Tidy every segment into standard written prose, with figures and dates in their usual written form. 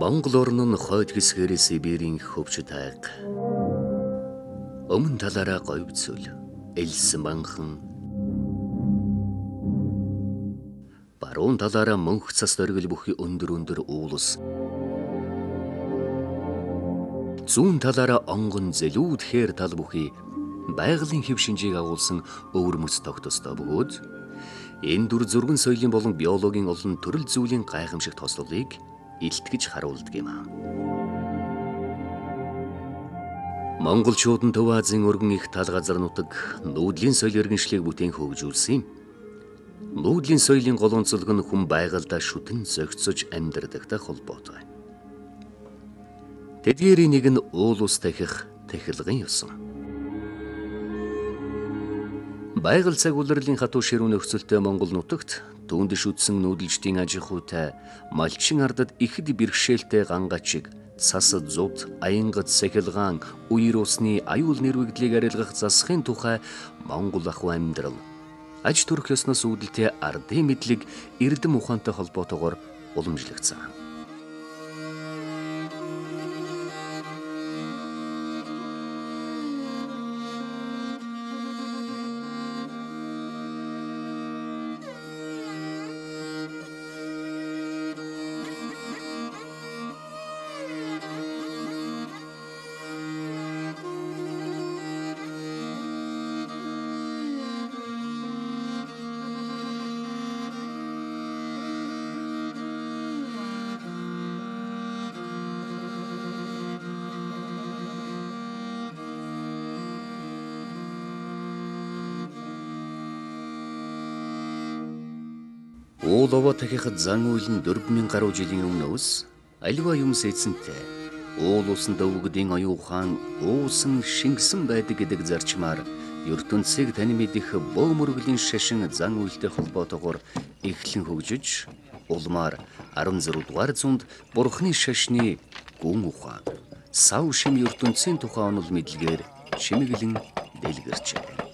Монгол орн нь хойд хэсгээр Сибирийн хөвч тайг, өмнө талаараа говьцөл, элс манхан, баруун талаараа мөнх цас дөргил бүхий өндөр өндөр уулс, зүүн талаараа онгон зэлүүд хээр тал бүхий байгалийн хэв шинжийг агуулсан өвөр мөц тогтостой бөгөөд энэ дүр зурган соёлын болон биологийн олон төрөл зүйлийн гайхамшиг тослолыг илтгэж харуулдаг юм аа. Монголчууд нь Төв Азийн өргөн их тал газар нутаг нүүдлийн соёл иргэншлийг бүтээн хөгжүүлсэн юм. Нүүдлийн соёлын гол онцлог нь хүн байгальдаа шүтэн зохицож амьдардагтай холбоотой. Тэдгээрийн нэг нь уул ус тахих тахилгын ёсон. Байгаль цаг улирлын хатуу ширүүн нөхцөлтэй Монгол нутагт түүнд шүтсэн нүүдэлчдийн аж ахуйтай малчин ардад ихэд бэрхшээлтэй гангаачиг цас зуд аянгат сахилгаан үер усны аюул нэрвэгдлийг арилгах засахын тухай Монгол ахуй амьдрал аж төрөх ёсноос үүдэлтэй ардын мэдлэг эрдэм ухаантай холбоотойгоор уламжлагдсан. Уул овоо тахихад зан үйл нь 4000 гаруй жилийн өмнөөс аливаа юмс эзэнтэй уул усан дөвгдийн оюун ухаан уусан шингэсэн байдаг гэдэг зарчмаар ертөнцийг тань мэдэх бөө мөргөлийн шашин зан үйлтэй холбоотойгоор эхлэн хөгжиж улмаар 16 дугаар зуунд бурхны шашны гүн ухаан сав шим ертөнцийн тухай онол мэдлэгээр чимэглэн дэлгэрчээ.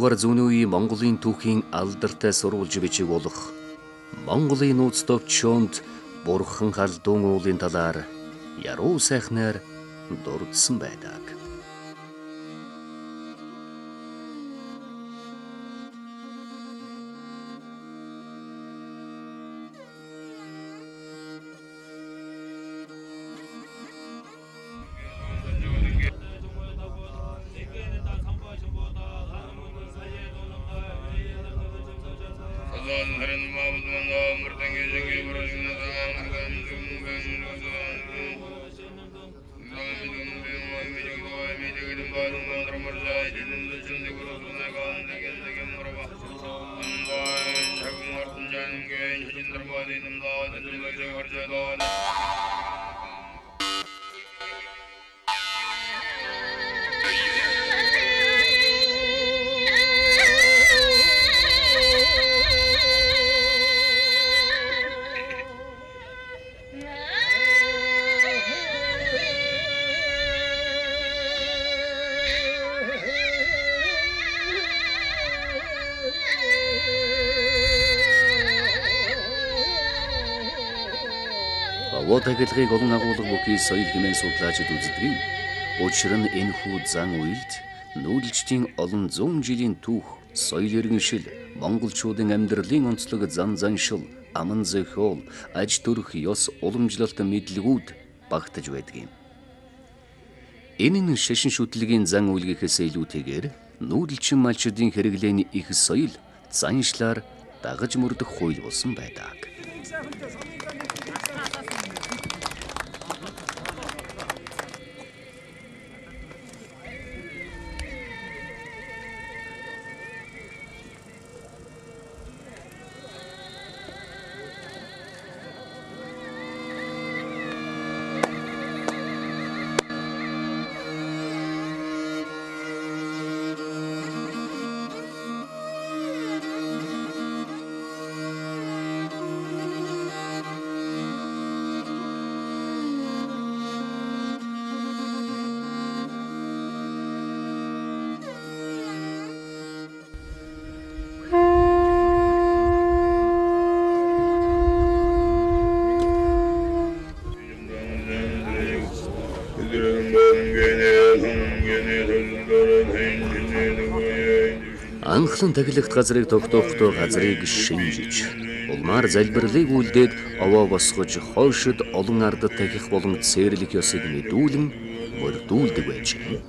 Дугаар зууны үеийн Монголын түүхийн алдартай сурвалж бичиг болох Монголын нууц товчоонд бурхан халдун уулын талаар яруу сайхнаар дурдсан байдаг. Тахилгыг олон агуулга бүхий соёл хэмээн судлаачид үздэг юм. Учир нь энэхүү зан үйлд нүүдэлчдийн олон зуун жилийн түүх соёл иргэншил, монголчуудын амьдралын онцлог зан заншил, аман зохиол, аж төрх, ёс, уламжлалт мэдлэгүүд багтаж байдаг юм. Энэ нь шашин шүтлэгийн зан үйлгэхээс илүүтэйгээр нүүдэлчин малчдын хэрэглээний их соёл заншлаар дагаж мөрдөх хууль болсон байдаг. Анхлан тахилагт газрыг тогтоохдоо газрыг шинжиж, улмаар залбирлыг үлдээд овоо босгож, хойшид олон ардад тахих болон цээрлэх ёсыг мэдүүлэн мөрдүүлдэг байжээ.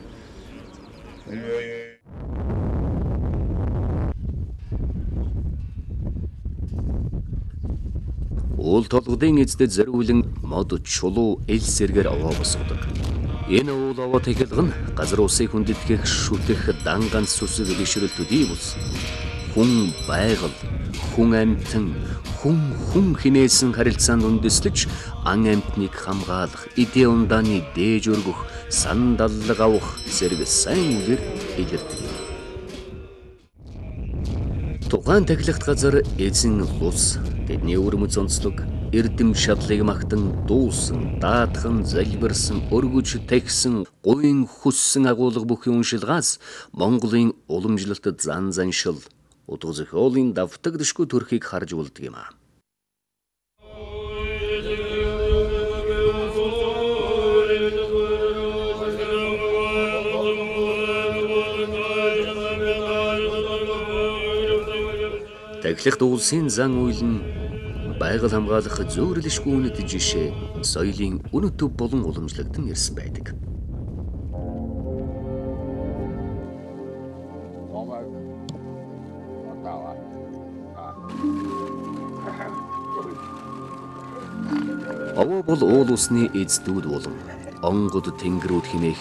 Уул толгодын эздэд зориулан мод, чулуу, эл сэргээр овоо босгодог. Энэ уул овоо тахилга нь газар усыг хүндэтгэх, шүтэх, дан ганц сүсэг бишрэл төдий бус. Хүн байгаль, хүн амьтан, хүн хүн химээсэн харилцаанд үндэслэж ан амьтныг хамгаалах, эдийн ундааны дээж өргөх, сан даллаг авах зэрэг сайн үлэр илэрдэг юм. Тухайн тахилагт газар эзэн лус, тэдний өрмөц онцлог, эрдэм шадлыг магтан дуусан, даатхан, залбирсан, өргөж тахисан, гуйн хүссэн агуулга бүхий уншилгаас Монголын уламжлалт зан заншил, утга зохиолын давтагдашгүй төрхийг харж болдог юм аа. Тахилагт улсын зан үйл нь байгаль хамгаалах зүйрлэшгүй үнэт жишээ соёлын үнэт төв болон уламжлагдсан ирсэн байдаг. Овоо бол уул усны эздүүд болон онгод тэнгэрүүд химээх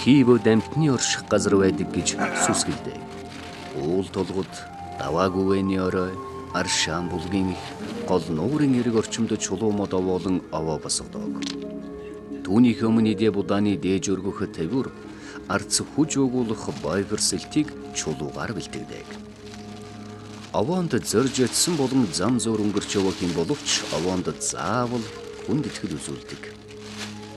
хийвэд амьтны орших газар байдаг гэж сүсгэлдэг. Уул толгод даваагүйний орой, Аршаан булгийн их гол нуурын эрэг орчимд чулуу мод овоолон овоо босгодог. Түүнийх өмнө эдээ будааны дээж өргөх тавиур арц хүж өгүүлэх бойферсэлтийг чулуугаар бэлтгэдэг. Овоонд зорж очсон болон зам зуур өнгөрч явах юм боловч овоонд заавал хүндэтгэл үзүүлдэг.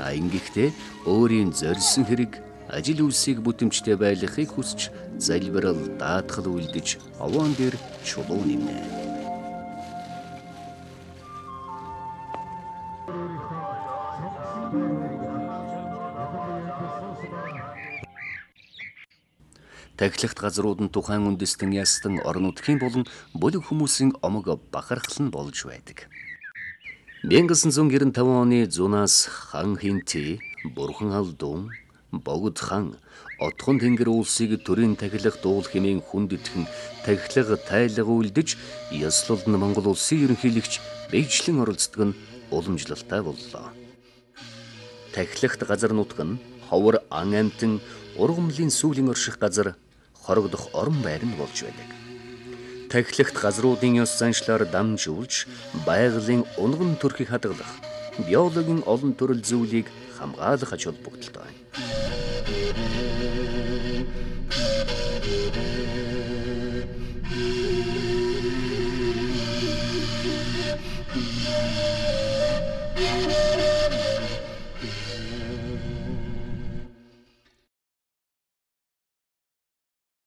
А ингэхдээ өөрийн зорьсон хэрэг ажил үйлсийг бүтэмжтэй байлгахыг хүсч залбирал, даатгал үлдэж овоон дээр чулуу нэмнэ. Тахилагт газрууд нь тухайн үндэстэн ястан орон нутгийн болон бүлэг хүмүүсийн омог бахархал нь болж байдаг. 1995 оны зунаас хан хинти, Бурхан алдун, Богд хан, Отхон тэнгэр улсыг төрийн тахилах дуул хэмээн хүндэтгэн тахилга тайлга үлдэж ёслолд нь Монгол улсын ерөнхийлөгч бэйжлэн оролцдог нь уламжлалтай боллоо. Тахилагт газар нутг нь ховор ан амьтан ургамлын сүүлийн орших газар хорогдох орон байр нь болж байдаг. Тахилагт газруудын ёс заншлаар дамжуулж байгалийн унган төрхийг хадгалах, биологийн олон төрөл зүйлийг хамгаалах ач холбогдолтой.